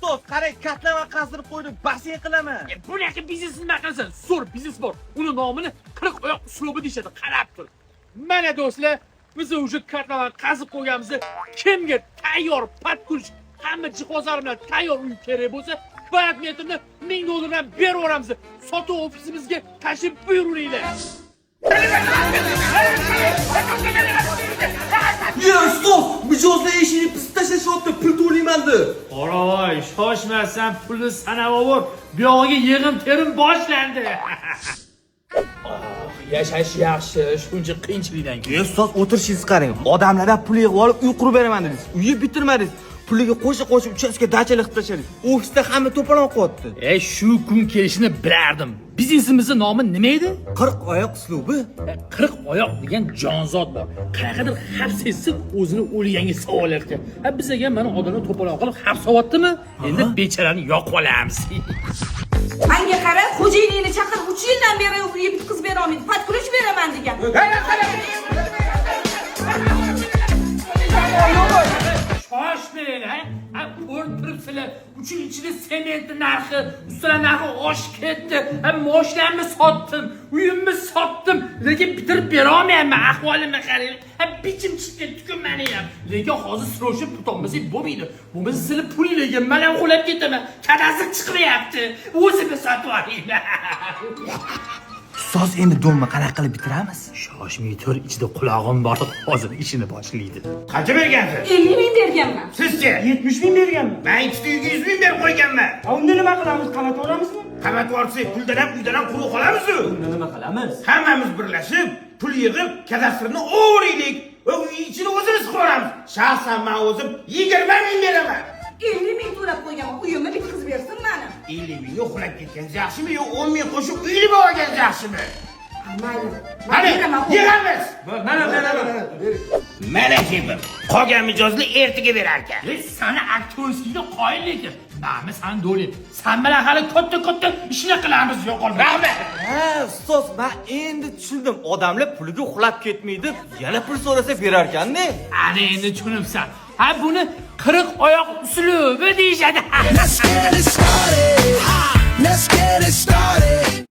Ustoz, qarang, котлован qazdirib qo'ydim, basseyn qilaman. Bunaqa biznes nima qilasan? Zo'r biznes bor. Uni nomini 40 oyoq uslubi deyishadi. Qarab tur. Mana, do'stlar, biz уже котлован qazib qo'yganmiz. Kimga tayyor под ключ, hamma jihozlar bilan tayyor uy kerak bo'lsa, kvadrat metrini 1000 dollardan berib yuboramiz. Sotuv ofisimizga tashrif buyuringlar. Ya, ustoz, mijozlar eshigini pisib tashlashyapti, pul to'layman deb. Qoravoy, shoshmasdan pulni sanab ovur. Buyog'iga yig'im terim boshlandi. Oh, yashash yaxshi, shuncha qiyinchilikdan keyin. E, ustoz, o'tirishingizni qarang. Odamlardan pul yig'ib olib, uy qurib beraman dedingiz. Uyni bitirmadingiz. Puliga qo'sha qo'shib uchastka dachalar qilib tashladingiz. Ofisda hamma to'polon qilyapti. E, shu kun kelishini bilardim. Biznesimizning nomi nima edi? 40 oyoq uslubi. 40 oyoq degan jonzot bor. Qanaqadir xavf sezib, o'zini o'liganga savolyapti. Ha, bizaga mana odamlar to'polon qilib xavf solyaptimi? Endi becharani yoqib olamiz. Manga qara, xo'jayiningni chaqir, 3 yildan beri uyi bitkazib bera olmaydi. Под ключ beraman degan. Shoshmang, ha? Ha, ko'rib turibsizlar. 3 yil ichida sementni narxi, ustalar narxi oshib ketdi. Ha, moshinamni sotdim, uyimni sotdim, lekin bitirib bera olmayapman. Ahvolimni qarang. Ha, bichim chiqib ketdi mani ham. Lekin hozir срочно pul topmasak bo'lmaydi. Bo'lmasa sizlar pulinglarga man ham uxlab ketaman. Kadastr chiqmayapti. O'zimni sotib olayman. Ustoz, endi дом ni qanaqa qilib bitiramiz? Shoshmay tur, ichida qulog'im bor. Hozir ishini boshlaydi. Qancha bergansiz? 50 ming berganman. Sizchi? 70 ming berganman. Men ikkita uyga 100 ming berib qo'yganman. A unda nima qilamiz? Qamatib yuboramizmi? Qamatib yuborsak, puldan ham, uydan ham quruq qolamiz-ku. Unda nima qilamiz? Hammamiz birlashib, pul yig'ib, kadastrni o'g'riylik va uy ichini o'zimiz quramiz. Shaxsan men o'zim 20 ming beraman. 50 ming to'lab qo'yganman. Uyimni bitkazib bersin mani. 50 mingga uxlab ketganingiz yaxshimi yo 10 ming qo'shib uyli bo'lganingiz yaxshimi? Ha, mayli. Man Qani, beraman. yig'amiz. Mana, mana, mana. Mana chepim. Qolgan mijozni ertaga berar ekan. E, sani актёрский ga qoyil lekin. Mana sani доля. San bilan hali katta katta ishni qilamiz, yo'qol. Rahmat. Ha, ustoz, men endi tushundim. Odamlar puliga uxlab ketmaydi, yana pul so'rasa berar ekanda. Ana endi tushunibsan. Ha, buni 40 oyoq uslubi deyishadi. Let's get it started. Let's get it started.